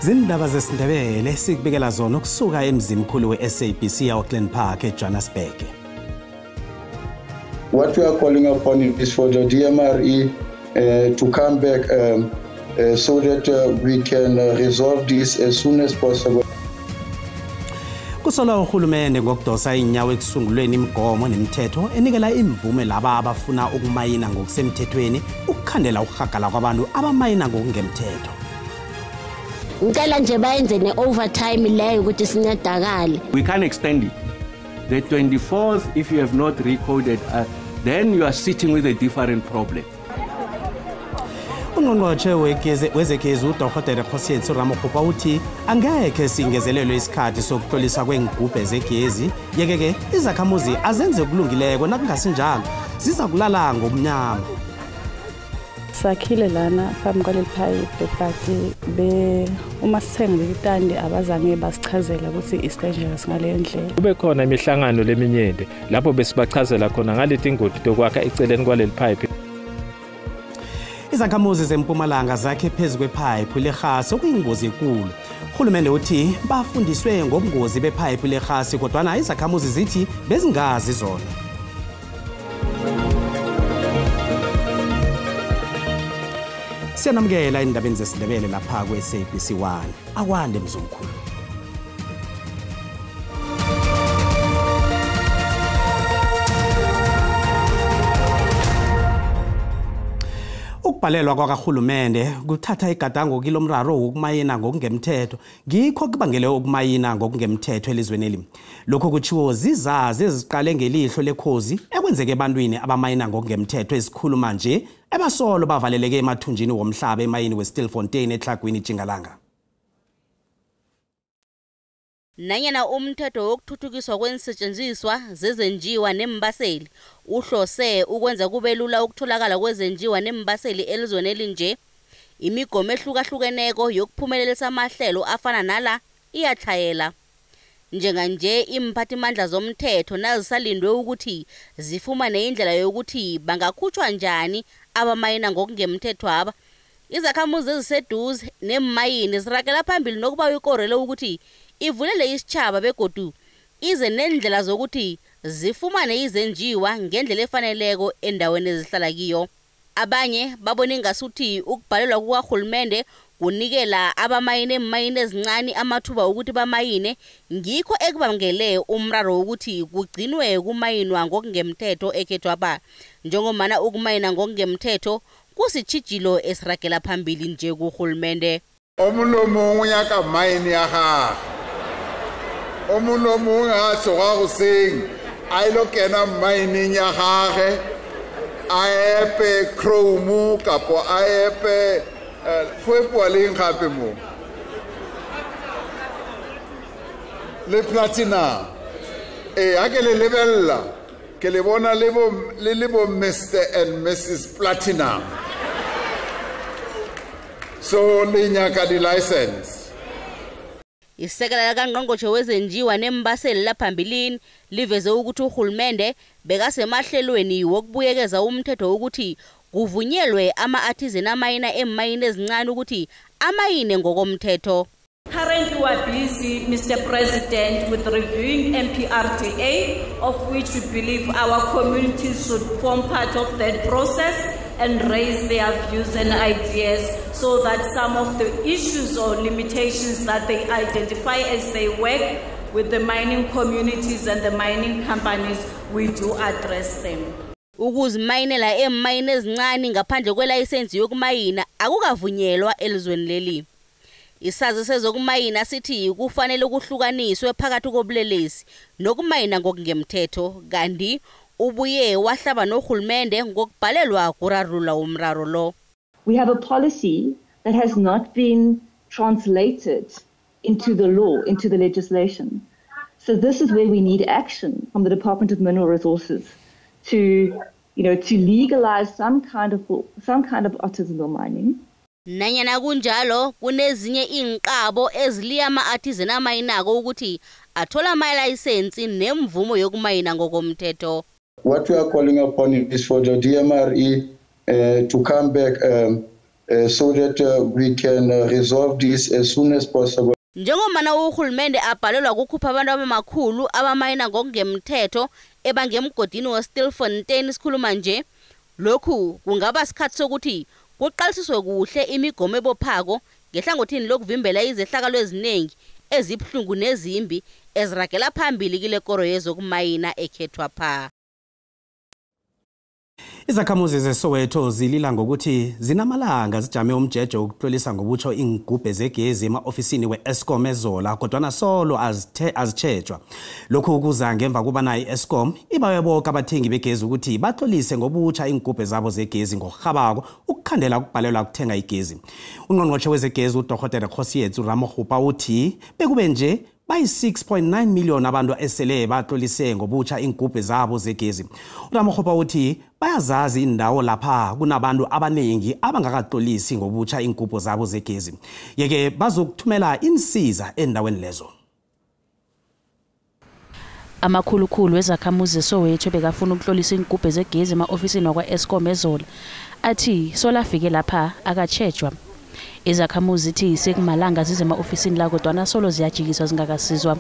Zindaba zesiNdebele sikubikela zona ukusuka emzimkhulu we-SABC e-Auckland Park eJohannesburg. What we are calling upon is for the DMRE to come back so that we can resolve this as soon as possible. Kusola uhulumende ngokudosa inyawo ekusungulweni imigomo nemithetho enikela imvume laba abafuna ukumayina ngokusemthethweni ukukhandela ukuhagala kwabantu abamayina ngokungemthetho. Ngicela nje bayenze ne-overtime leyo ukuthi sincedakale. We can extend it. The 24th, if you have not recoded, then you are sitting with a different problem. Ungqongqotjhe wezegezi uDorhodere Kgosientsho Ramokgopa uthi angekhe singezelelwe isikhathi sokuhloliswa kweengubhe zegezi, yeke-ke izakhamuzi azenze kulungileko, nakungasinjalo ziza kulala ngomnyama. Sakhile lana phambi kwaleli phayiphi, but be uma sithenga leli tandi abazange basichazela ukuthi is dangerous ngaleyo ndlela. Kube khona imihlangano leminyende lapho besibachazela khona ngaleti ngodi tokwakha eceleni kwaleli phayiphi. Izakhamuzi zeMpumalanga zakhe phezu kwephayiphi lerhasi okuyingozi ekulu. Urhulumende uthi bafundiswe ngobungozi bephayiphi lerhasi, kodwana izakhamuzi zithi bezingazi zona. Siyanamukela endabeni zesiNdebele lapha kwe-SABC 1. Akwande mzumkhulu. Ukubhalelwa kwakarhulumende kuthatha igadango kilomraro wokumayina ngokungemthetho ngikho kubangele ukumayina ngokungemthetho elizweni eli. Lokho kutshiwo zizazi eziqale ngelihlo lekhozi ekwenzeke ebantwini abamayina ngokungemthetho esikhuluma nje ebasolo bavaleleke emathunjini womhlaba emayini weStilfontein eTlhagwini Tjingalanga. Nanyana umthetho wokuthuthukiswa kwensetshenziswa zezenjiwa nembaseli uhlose ukwenza kube lula ukutholakala kwezenjiwa nembaseli elizweni elinje, imigomo ehlukahlukeneko yokuphumelelisa amahlelo afana nala iyatlhayela. Njenganje imphathimandla zomthetho nazisalindwe ukuthi zifumane indlela yokuthi bangakhutshwa njani abamayina ngokungemthetho aba. Izakhamuzi eziseduze neemayini zirakela phambili nokuba ikorele ukuthi ivulele isitjhaba begodu ize nendlela zokuthi zifumane izenjiwa ngendlela efaneleko endaweni ezihlala kiyo. Abanye babone ngasuthi ukubhalelwa kukarhulumende kunikela abamayini eemayini ezincane amathuba wokuthi bamayine ngikho ekubangele umraro wokuthi kugcinwe kumayinwa ngokungemthetho ekhethwapha, njengomana ukumayina ngokungemthetho kusitjhijilo esiragela phambili nje kurhulumende. O mongwe le mongwe o nyaka mine ya gagwe, o mongwe le mongwe a tsoga goseng a ilo kena mineng ya gagwe, a epe chrome kapo a epe go epiwa leng gape mo le platinum. Ee, ha ke le lebelela ke le bona le bo Mr and Mrs Platinum, so le nyaka di-license. Isekela likangqongqotjhe wezenjiwa nembaseli laphambilini liveze ukuthi urhulumende bekasemahlelweni wokubuyekeza umthetho wokuthi kuvunyelwe ama-artisan amayina eemayini ezincane ukuthi amayine ngokomthetho. Currently we are busy, Mr. President, with reviewing MPRDA, of which we believe our communities should form part of that process and raise their views and ideas so that some of the issues or limitations that they identify as they work with the mining communities and the mining companies, we do address them. Ukuzimayinela eemayini ezincane ngaphandle kwelayisensi yokumayina akukavunyelwa elizweni leli. Isazi sezokumayina sithi kufanele kuhlukaniswe phakathi kobulelesi nokumayina ngokungemthetho, kanti ubuye wahlaba nohulumende ngokubhalelwa kurarulula umraro lo. We have a policy that has not been translated into the law, into the legislation. So this is where we need action from the Department of Mineral Resources to, you know, to legalize some kind of artisanal mining. Nanyana kunjalo kunezinye iinqabo eziliya ama-artisan amayinako ukuthi athola amalayisensi nemvumo yokumayina ngokomthetho. What we are calling upon is for the DMRE to come back so that we can resolve this as soon as possible. Njengomana urhulumende abhalelwa kukhupha abantu abamakhulu abamayina ngokungemthetho ebangemgodini weStilfontein sikhuluma nje, lokhu kungaba sikhathi sokuthi kuqalisiswe kuhle imigomo ebophako ngehlangothini lokuvimbela izehlakalo eziningi ezibuhlungu nezimbi eziragela phambili kile koro yezokumayina ekhethwa pha. Izakhamuzi zeSoweto zilila ngokuthi zinamalanga zijame umjeje wokutlolisa ngobutsho iingubhe zegezi ema-ofisini we-Eskom eZola, kodwana solo azitjhejwa. Lokhu kuza ngemva kobana i-Eskom ibawe boke abathengi begezi ukuthi batlolise ngobutsha iingubhe zabo zegezi ngokurhabako ukukhandela ukubhalelwa ukuthenga igezi. Ungqongqotjhe wezegezi uDorhodere Kgosietso Ramokgopa uthi bekube nje bayi-6.9 million abantu esele batlolise ngobutsha iingubhe zabo zegezi. URamokgopa uthi bayazazi indawo lapha kunabantu abaningi abangakatlolisi ngobutsha iingubhe zabo zegezi. Yeke bazokuthumela insiza endaweni lezo. Amakhulukhulu wezakhamuzi zeSoweto bekafuna ukutlolisa iingubhe zegezi ema-ofisini wakwa-Eskom eZola athi solafike lapha akatjhejwa. Izakhamuzi zithi sekumalanga zize ema-ofisini la kodwana solo ziyajikiswa zingakasizwa.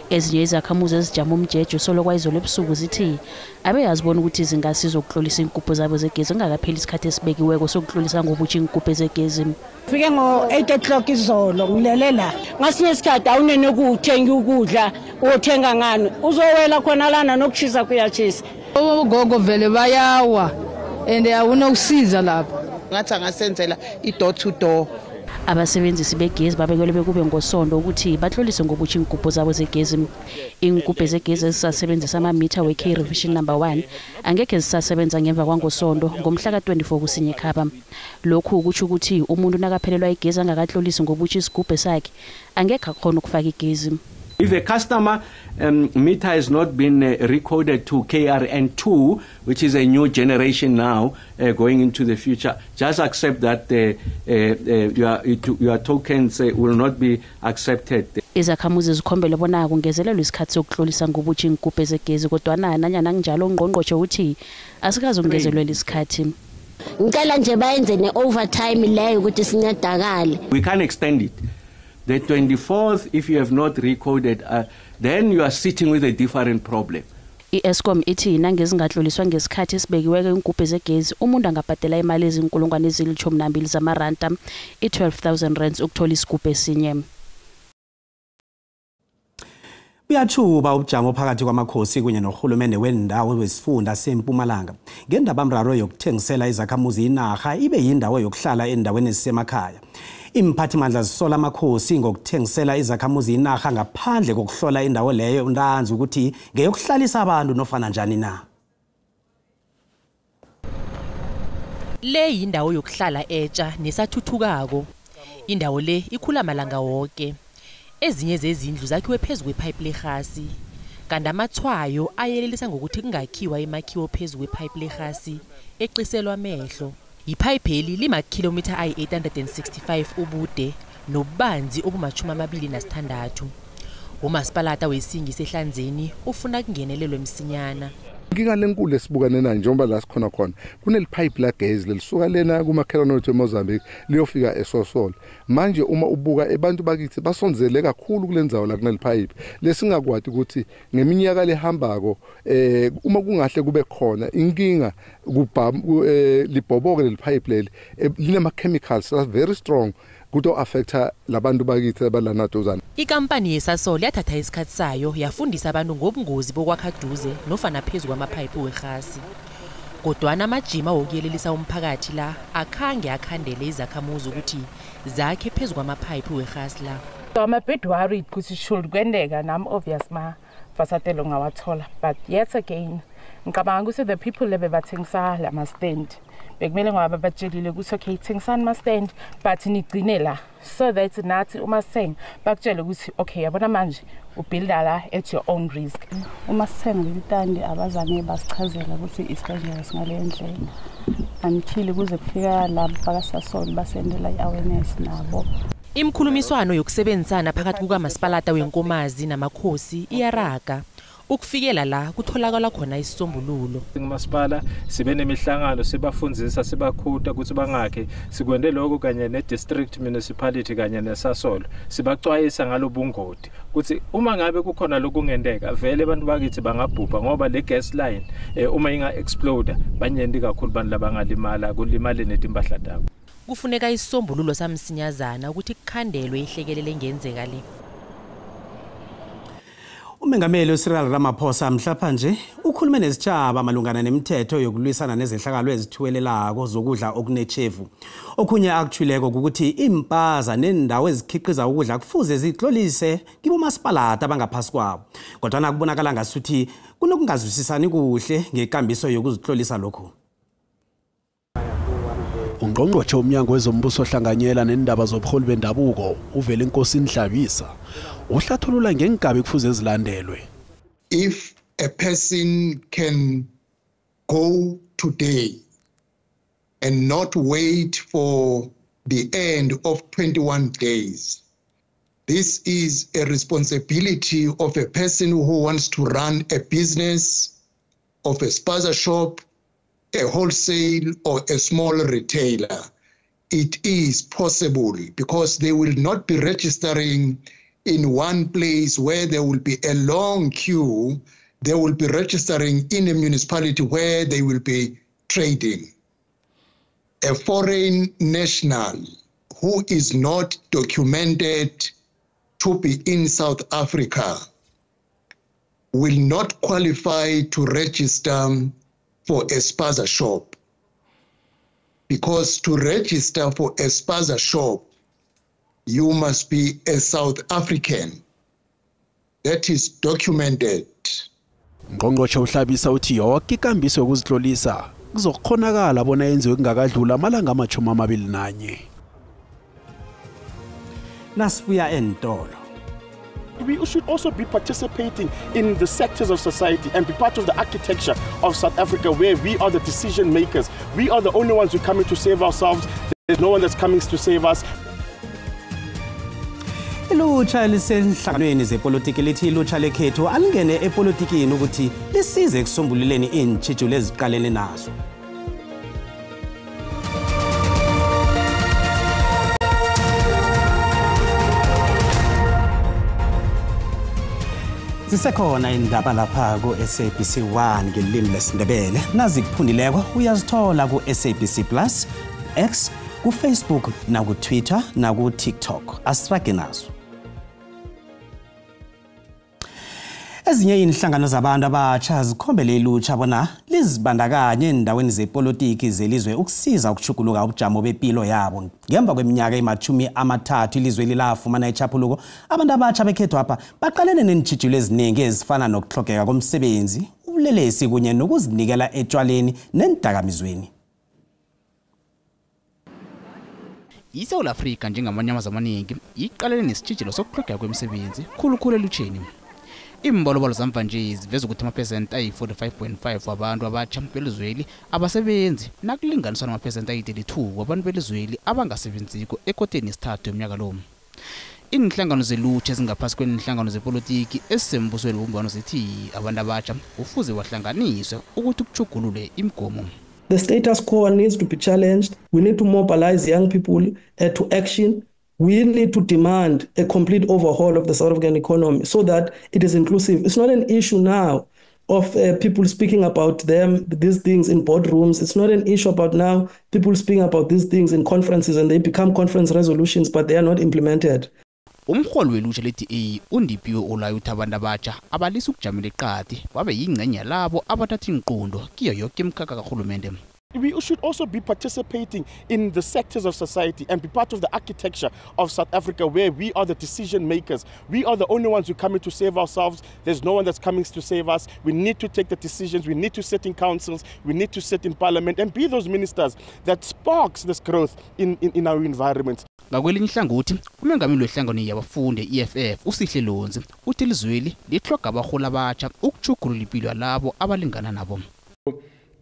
Ezinye izakhamuzi ezijama umjeje solo kwayizolo ebusuku zithi abeyazibona ukuthi zingasizwa ukutlolisa iinkupho zabo zegezi kungakapheli isikhathi esibekiweko sokutlolisa ngobutsha iinkupho zegezi. Fike ngo-8 o'clock izolo ngilele la. Ngasinye isikhathi awunene ukuthenga ukudla, uthenga ngani? Uzowela khona lana nokushisa kuyashisa. Ogogo vele bayawa and awunokusiza lapha. Ngathi angasenzela i-door to door. Abasebenzisi begezi babekelwe bekube ngosondo ukuthi batlolise ngobutsha iingubhu zabo zegezi. Iingubhu zegezi ezisasebenzisa amamitha we-K revision number 1 angekhe zisasebenza ngemva kwangosondo ngomhla ka-24 kuSinyikhaba. Lokhu kutjho ukuthi umuntu nakaphelelwa igezi angakatlolisi ngobutsha isigubhu sakhe angekhe akhona ukufaka igezi. If a customer meter has not been recoded to KRN2, which is a new generation now going into the future, just accept that your tokens will not be accepted. Izakhamuzi zikhombele bona kungezelelwe isikhathi sokutlolisa ngobutsha iinkuphe zegezi, kodwana nanyana kunjalo ungqongqotjhe uthi asikazi ukungezelelwa isikhathi. Ngicela nje bayenze ne-overtime leyo ukuthi sincedakale. We can extend it. The 24th, if you have not recoded, then you are sitting with a different problem. I-Eskom ithi nangezingatloliswa ngesikhathi esibekiweko iinkuphe zegezi, umuntu angabhadela imali ezinkulungwane ezili-12 zamaranda, i-12,000 rands ukuthola isigubhu esinye. Buyatshuba ubujamo phakathi kwamakhosi kunye norhulumende wendawo wesifunda seMpumalanga ngendabamraro yokuthengisela izakhamuzi inarha ibe yindawo yokuhlala endaweni ezisemakhaya. Imphathimandla zisola amakhosi ngokuthengisela izakhamuzi inarha ngaphandle kokuhlola indawo leyo ntanzi ukuthi ngeyokuhlalisa abantu nofana njani na. Le yindawo yokuhlala etsha nesathuthukako. Indawo le ikhula malanga wonke. Ezinye zezindlu zakhiwe phezu kwepipe lerhasi, kanti amathwayo ayelelisa ngokuthi kungakhiwa imakhiwo phezu kwepipe lerhasi eqiselwa amehlo. Iphayiphi limakhilomitha ayi-865 ubude nobubanzi obuma-26. Umasipalata wesingi sehlanzeni ufuna kungenelelwe msinyana. Inkinga lenkulu esibukane nayo njengoba la sikhona khona kunelipipe lagezi lelisuka lena kumakhelwane wethu eMozambique liyofika eSosolo. Manje uma ubuka abantu bakithi basonzele kakhulu kule ndzawo la kunelipipe lesingakwati ukuthi ngeminyaka lehambako uma kungahle kube khona inkinga libhoboke lelipipe leli linama chemicals are very strong kuto affecta labantu bakithi abalana duzane. Ikampani yeSasol yathatha isikhathi sayo yafundisa abantu ngobungozi bokwakha duze nofana phezu kwamaphayiphi werhasi. Kodwana amajima wokuyelelisa umphakathi la akhange akhandele izakhamuzi ukuthi zakhe phezu kwamaphayiphi werhasi la. So I'm a bit worried ukuthi should kwendeka nami obvious ma fasatelo ngawathola, but yet again ngicabanga ukuthi the people lebe bathengisa lama stand bekumele ngoba batshelile ukuthi okay thengisani ma stand but nigcine la so that nathi uma sithenga bakutshele ukuthi okay yabona manje ubuilda la at your own risk. Uma sithenga leli tandi abazange basichazela ukuthi isikanjani ngale ndlela until kuze kufika labo bakaSasol basendela i-awareness nabo. Imkhulumiswano yokusebenzisana phakathi kukamasipalata wenkomazi namakhosi iyaraga. Ukufikela la kutholakala khona isisombululo. Ngumasipala sibe nemihlangano sibafundzisa sibakhuta ukuthi bangakhe sikwende lokho kanye ne-district municipality kanye neSasol sibacwayisa ngalobungoti ukuthi uma ngabe kukhona lokungenteka vele abantu bakithi bangabhubha ngoba le gas line uma inga explode banyenti kakhulu bantu labangalimala kulimale netimpahla tabo. Kufuneka isisombululo samsinyazana ukuthi kukhandelwe ihlekelele engenzeka le. Umengameli uCyril Ramaphosa mhlapha nje ukhulume nesitjhaba malungana nemithetho yokulwisana nezehlakalo ezithuwelelako zokudla okunechevu. Okhunye akuthuleko ukuthi iimpaza nendawo ezikhiqiza ukudla kufuze zitlolise kibomasipalata abangaphasi kwabo. Kodwa kubonakala ngasuthi kunokungazwisisani kuhle ngekambiso yokuzitlolisa lokhu. Ungqongqotjhe womnyango wezombuso ohlanganyela nendaba zobuholi bendabuko uVelenkosini Hlabisa uhlathulula ngeengabe kufuze zilandelwe. If a person can go today and not wait for the end of 21 days, this is a responsibility of a person who wants to run a business, of a spaza shop, a wholesale or a small retailer. It is possible because they will not be registering in one place where there will be a long queue. They will be registering in a municipality where they will be trading. A foreign national who is not documented to be in South Africa will not qualify to register for a spaza shop, because to register for a spaza shop, you must be a South African. That is documented. Ngqongqotjhe uHlabisa uthi yonke ikambiso yokuzitlolisa kuzokukhonakala bona yenziwe kungakadlula amalanga 21. Nasibuya entolo. We should also be participating in the sectors of society and be part of the architecture of South Africa, where we are the decision makers. We are the only ones who come in to save ourselves. There's no one that's coming to save us. Ilutsha elisenhlanganweni zepolitiki lithi ilutsha lekhethu alingene epolitikini ukuthi lisize ekusombululeni iintjhijilo eziqalene nazo. Zisekhona indaba lapha ku-SABC 1 ngelimi lesiNdebele. Nazikuphundileko uyazithola ku-SABC Plus, X, ku-Facebook, naku-Twitter, naku-TikTok. Asirage nazo. Ezinye inhlangano zabantu abatsha zikhombele ilutsha bona lizibandakanye endaweni zepolitiki zelizwe ukusiza ukuchuguluka ubujamo bempilo yabo. Ngemva kweminyaka ema-30 ilizwe lilafumana ichaphuluko, abantu abatsha bekhethu apha baqalene neentjhijilo eziningi ezifana nokuhlogeka komsebenzi, ubulelesi kunye nokuzinikela etshwaleni nendakamizweni. ISouth Africa njengamanye amazwe amaningi iqalene nesitjhijilo sokuhlogeka kwemisebenzi khulukhulu elutsheni. Imbalobalo zamva nje ziveza ukuthi amaphesenti ayi-45.5 wabantu abatsha belizweli abasebenzi nakulinganiswa namaphesenti ayi-32 wabantu belizweli abangasebenziko ekoteni yesithathu yomnyaka lo. Iinhlangano zelutsha ezingaphasi kweenhlangano zepolitiki ezisembusweni wobumbano zithi abantu abatsha kufuze bahlanganiswe ukuthi kutjhugulule imigomo. The status quo needs to be challenged. We need to mobilize young people to action. We need to demand a complete overhaul of the South African economy so that it is inclusive. It's not an issue now of people speaking about them, these things in boardrooms. It's not an issue about now people speaking about these things in conferences and they become conference resolutions, but they are not implemented. Umrholi welutsha le-DA uNdipiwe Olayo uthi abantu abatsha abalisa ukujamela eqadi babe yingcenye yalabo abathatha iinqundo kiyo yoke imikhakha karhulumende. We should also be participating in the sectors of society and be part of the architecture of South Africa, where we are the decision makers. We are the only ones who come in to save ourselves. There's no one that's coming to save us. We need to take the decisions. We need to sit in councils. We need to sit in parliament and be those ministers that sparks this growth in our environment. Ngakwelinye ihlangothi, umengameli wehlangano yabafundi EFF uSihle Lonzi uthi ilizweli litlhoga abarholi abatsha ukutjhugulula impilo yalabo abalingana nabo.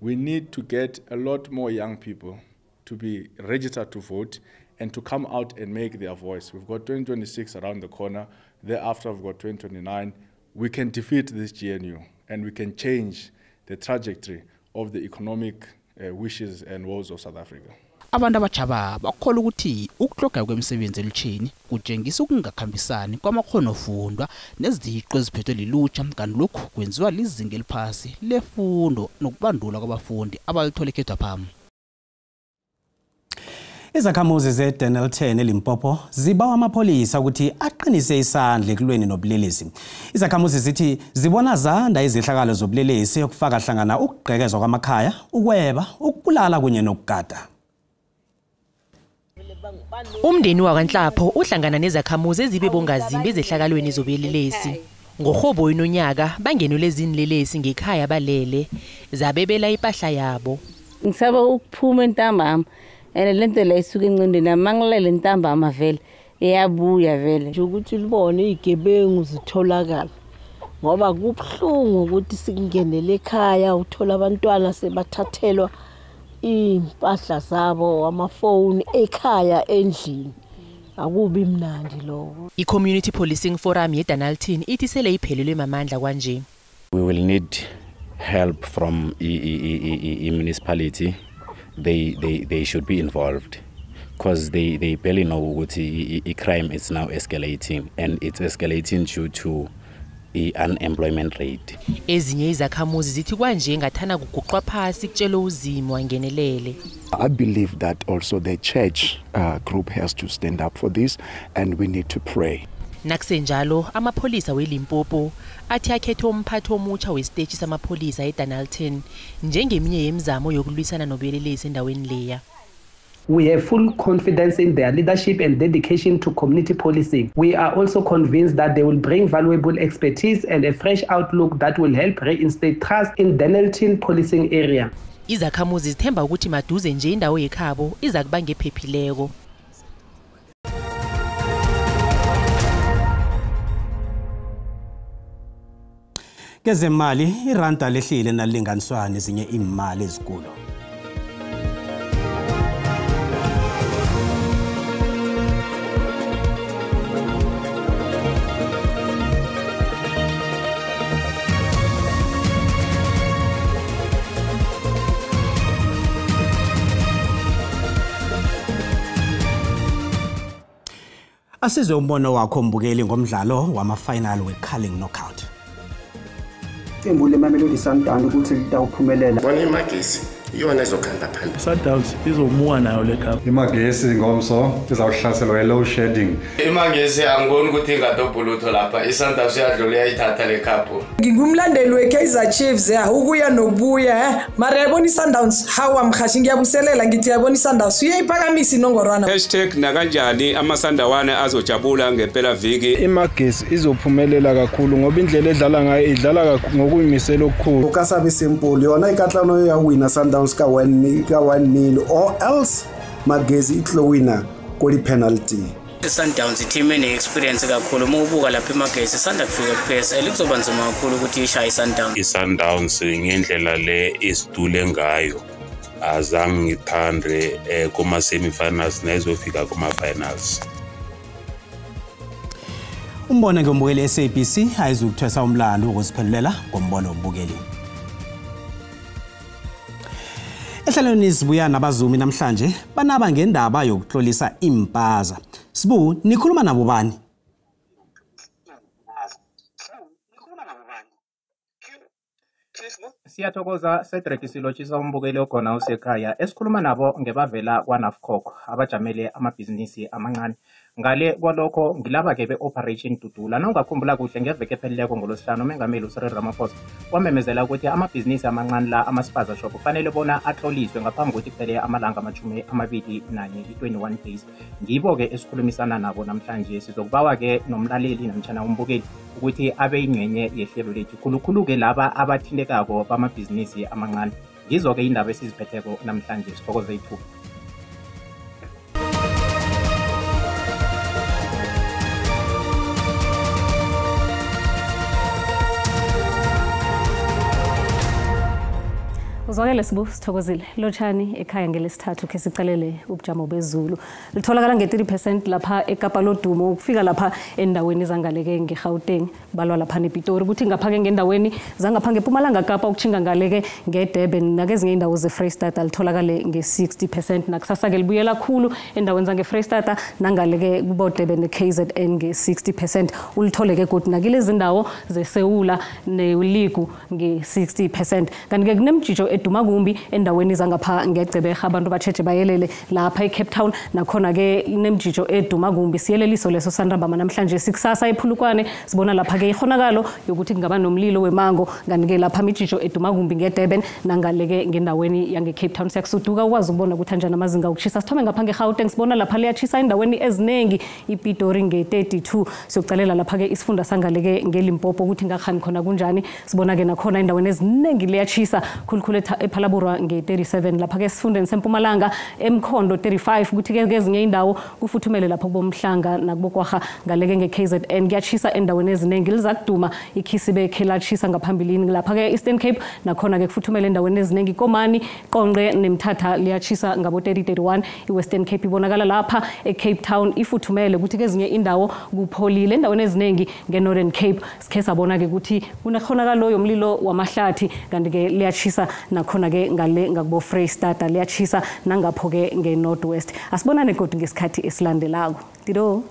We need to get a lot more young people to be registered to vote and to come out and make their voice. We've got 2026 around the corner. Thereafter, we've got 2029. We can defeat this GNU and we can change the trajectory of the economic wishes and woes of South Africa. Abantu abatjha bakholwa ukuthi ukutlhogeka kwemisebenzi elutjheni kutjengisa ukungakhambisani kwamakghonofundwa neziqu eziphethwe lilutjha, kanti lokhu kwenziwa lizinga eliphasi lefundo nokubandulwa kwabafundi abalithola ekhethwapha. Izakhamuzi zeDennilton eLimpopo zibawa amapholisa ukuthi aqinise isandla ekulweni nobulelesi. Izakhamuzi zithi zibona zanda izehlakalo zobulelesi okufaka hlangana ukugqekezwa kwamakhaya, ukweba, ukubulala kunye nokugada. Umndeni wakwaNhlapho uhlangana nezakhamuzi ezibe bongazimbi ezehlakalweni zobulelesi. Ngorhobo inonyaka bangenelwe zinlelesi ngekhaya balele, zabebela impahla yabo. Ngisaba ukuphuma entambama. And lento la isuka engqondweni nami mangilele ntambama vele iyabuya vele nje ukuthi libone izigebengu zitholakala, ngoba kubuhlungu ukuthi sikungenele ekhaya uthola abantwana sebathathelwa impahla zabo, amafoni ekhaya endlini, akubi mnandi lokho. I-Community Policing Forum yeDennilton ithi sele iphelelwe mamandla kwanje. We will need help from i municipality. They should be involved because they barely know ukuthi i-crime is now escalating, and it's escalating due to the unemployment rate. Ezinye izakhamuzi zithi kwanje ngathana kuguqwa phasi kutshelo uzimo wangenelele. I believe that also the church group has to stand up for this, and we need to pray. Nakusenjalo amapholisa weLimpopo athi akhethe umphathi omutsha wesiteshi samapholisa eDennilton njengeminye yemizamo yokulwisana nobulelesi endaweni leya. We have full confidence in their leadership and dedication to community policing. We are also convinced that they will bring valuable expertise and a fresh outlook that will help reinstate trust in Dennilton policing area. Izakhamuzi zithemba ukuthi maduze nje indawo yekhabo izakuba ngephephileko. Kezemali iranda lehlile nalilinganiswa nezinye imali ezikulu. Asizwe umbono wakho mbukeli ngomdlalo wama-final we-Carling Knockout. Iqembu leMamelodi Sundowns ukuthi litawuphumelela. Bona iMagesi iyona ezokhamba phambili. Sundowns izomuka nayo le cup. iMagesi ngomso izawuhlaselwa yi-load shedding. iMagesi angiboni ukuthi ingadobha ulutho lapha. I-Sundowns iyadlula iyayithatha le cup. Ngingumlandeli we-Kaizer Chiefs ya ukuya nokubuya mara yabona i-Sundowns hawa mhashi ngiyabuselela ngithi yabona i-Sundowns uyayiphakamisa inongorwana. #nakanjani amasandawana azojabula ngempela viki. iMagesi izophumelela kakhulu ngoba indlela edlala ngayo idlala ngokuyimisela okukhulu. Ukasabe simple yona ikatlano ya wina Sundowns ka 1-0 or else Magesi itlo wina ko di penalty. I-Sundowns i-team ene-experience kakhulu. Uma ubuka lapha iMagesi isanda kufika ku-PSL, kuzoba nzima kakhulu ukuthi ishaye i-Sundowns. I-Sundowns ngendlela le isidule ngayo azange ngithande kuma-semifinals nezofika kuma-finals. Umbono ngombukeli SABC ayizukuthwesa umlando ukuziphendulela ngombono wombukeli. Ehlalweni sibuya nabazumi namhlanje banaba ngendaba yokuhlolisa impaza. Sibu, nikhuluma nabo bani? Siyathokoza Cedric, silotshisa umbukeli okhona usekhaya. Esikhuluma nabo ngebavela kwaNAFCOC abajamele amabhizinisi amancane. Ngale kwalokho ngilaba-ke be-Operation Dudula. Nawungakhumbula kuhle ngeveke ephelileko ngolwesihlanu umengameli uCyril Ramaphosa wamemezela ukuthi amabhizinisi amancane la ama-spaza shop kufanele bona atloliswe ngaphambi kokuthi kuphele amalanga 21, i-21 days. Ngibo-ke esikhulumisana nabo namhlanje. Sizokubawa-ke nomlaleli namtjhana umbukeli ukuthi abe ingxenye yehlelo lethu, khulukhulu-ke laba abathintekako bamabhizinisi amancane. Ngizo-ke indaba esiziphetheko namhlanje. Sithokoze ithuba. Uzwakele Sibu, sithokozile. Lotshani ekhaya ngelesithathu ke sicalele ubujamo bezulu. Litholakala nge-3% lapha eKapa lodumo ukufika lapha endaweni zangaleke ngeGauteng, balwa lapha nePitori, kuthi ngapha-ke ngendaweni zangapha ngePumalanga Kapa ukutjhinga ngaleke ngeDurban nakezinye indawo zeFreyistata litholakale nge-60%. Nakusasa-ke libuyela khulu endaweni zangeFreyistata nangaleke kubo-Durban ne-KZN nge-60%. Ulitholeke godu nakilezi ndawo zeSewula neLigu nge-60%. Kanti-ke kunemjijo eduma kumbi endaweni zangapha ngeGqeberha, abantu batjheje bayelele lapha eCape Town, nakhona-ke inemjijo eduma kumbi. Siyeleliso leso santambama namhlanje. Sikusasa ephulukwane sibona lapha-ke ikhonakalo yokuthi kungaba nomlilo wemango, kanti-ke lapha imijijo eduma kumbi ngeDurban nangaleke ngendaweni yange-Cape Town. Siyakusuduka ukwazi ukubona ukuthi anjani amazinga okushisa. Sithome ngapha ngeGauteng, sibona lapha liyatshisa endaweni eziningi, iPitori nge-32. Siyokucalela lapha-ke isifunda sangaleke ngeLimpopo ukuthi ngakhani khona kunjani. Sibona-ke nakhona endaweni eziningi liyatshisa, khulukhulu ePhalaborwa nge-37. Lapha-ke esifundeni seMpumalanga eMkhondo 35, kuthi-ke kezinye indawo kufuthumele lapho kubomhlanga nakubokwarha ngaleke nge-KZN kuyatshisa endaweni eziningi. Liza kuduma ikhisibe khe latshisa ngaphambilini. Lapha-ke Eastern Cape nakhona-ke kufuthumele endaweni eziningi, Komani, Qonqe neMthatha liyatshisa ngabo 30-31. I-Western Cape ibonakala lapha e-Cape Town ifuthumele, kuthi kezinye indawo kupholile. Endaweni eziningi nge-Northern Cape sikhe sabona-ke ukuthi kunekhonakalo yomlilo wamahlathi, kanti-ke liyatshisa nakhona-ke ngale ngakubo Freystata liyatshisa nangapho-ke nge-North West. Asibonane godu ngesikhathi esilandelako. Dido.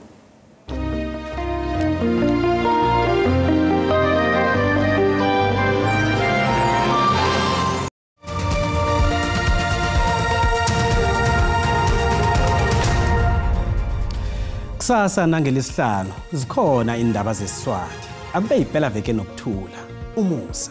Kusasa nangelesihlanu zikhona indaba zesiswati. Akube yiphela veke nokuthula. Umusa.